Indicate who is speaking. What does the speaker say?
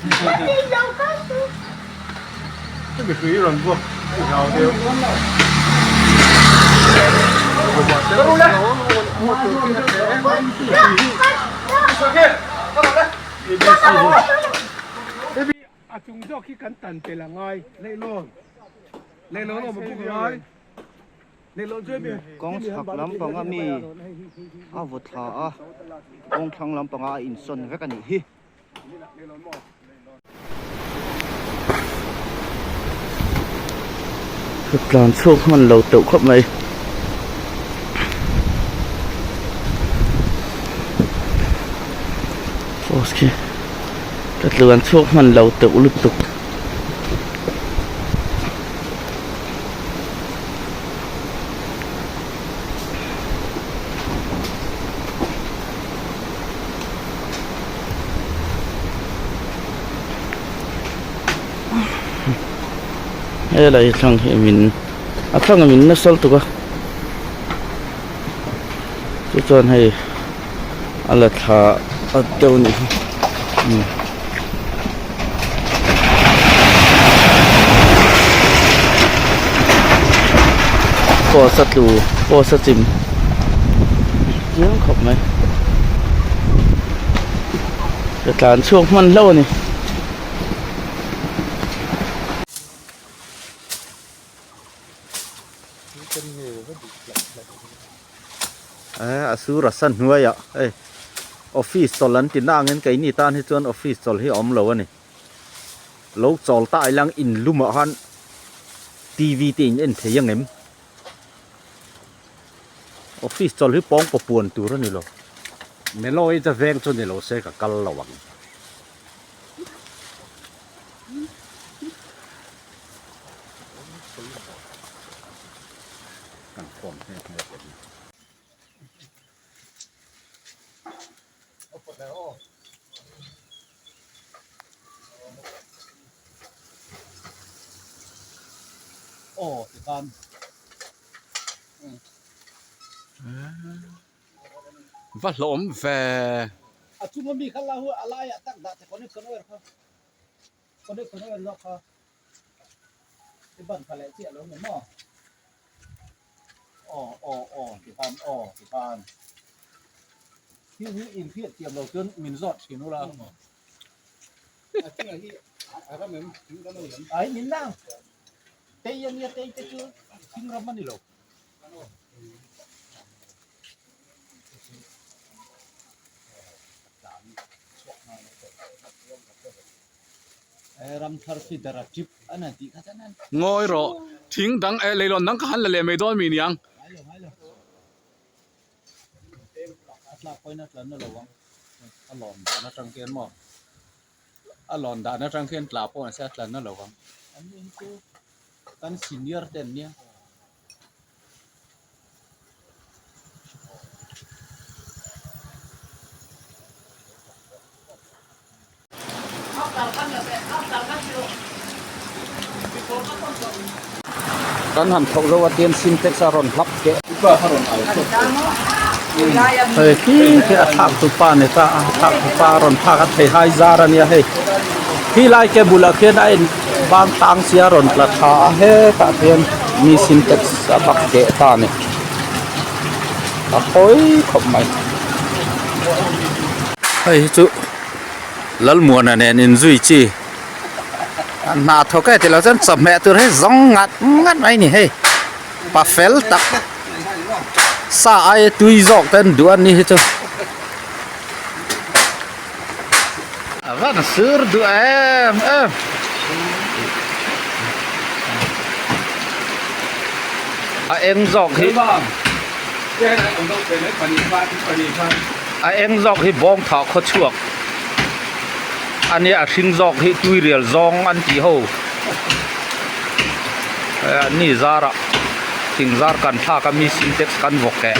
Speaker 1: A chung zawk hi kan tan tel a ngai. Leihlawn. Leihlawn awm a buk a ngai. Leihlawn chu hemi.
Speaker 2: Kawng chhak lampanga mi a vaw thla a, kawng thlang lampanga a insawn vek a nih hi. Ka tlan chhuak hman lo teuh khawp mai. Post khi ka tlan chhuak hman lo teuh lutuk. Helai thlang hi min a thlang a min nasal tuk a chu chuan hei a la thla a deuh a nih hi umm. Post a tlu post a chim chiang khawp mai ka tlan chhuak hman hlauh a ni.
Speaker 3: A sur a sa hnuaiah hei office chawl an ti na angin keini tan hi chuan office chawl hi a awm lo a ni lo chawl ta ilang in lumah khan T V te in en thei ang em office chawl hi pawng paw puan tur a ni lo Melawi te veng chu ni lo se ka kal lo ang.
Speaker 4: Va hlawm ve.
Speaker 3: A chunga mi kha la hu a laiah tak dah te connection wire kha connection wire zawk kha i ban kha leh chiah lo ni maw aw aw aw tikhan aw tikhan thil hi in hriat thiam lo chuan min zawt thin ula ai min nang tei ania tei te chu thing ram a ni lo.
Speaker 4: Ngawi rawh thing dang eh leilawn dang ka han la leh mai dawn mi niang.
Speaker 3: A lawn dan atang khian tla pawh an se a tlan na lo ang. Kan senior te an nia. Kan han thawk zo a tian sintex a rawn hlap keh.
Speaker 4: Hei khi khi a thlak tu pa ni ta a thlak tu pa a rawn thlak a thei hai zar a nia hei khi lai ke bulah khian a in bang tang sia a rawn tla tha a hetah khian mi sintex a bak keh ta a ni a hawi khawp mai
Speaker 3: hei hi chu Lalmuana nen inzui chi a hna thawk e tilo chuan chawhmeh tur hi zawng ngat ngat mai a ni hei. Pa fel tak sa ai tui zawk te an duh a ni hi chu a van sur duh em em a eng zawk hi a eng zawk hi bawng thah khaw chhuak a nia a hring zawk hi tuirial zawng an tih ho. Ni zarah thing zar kan thlak a mi sintex kan vawk eh.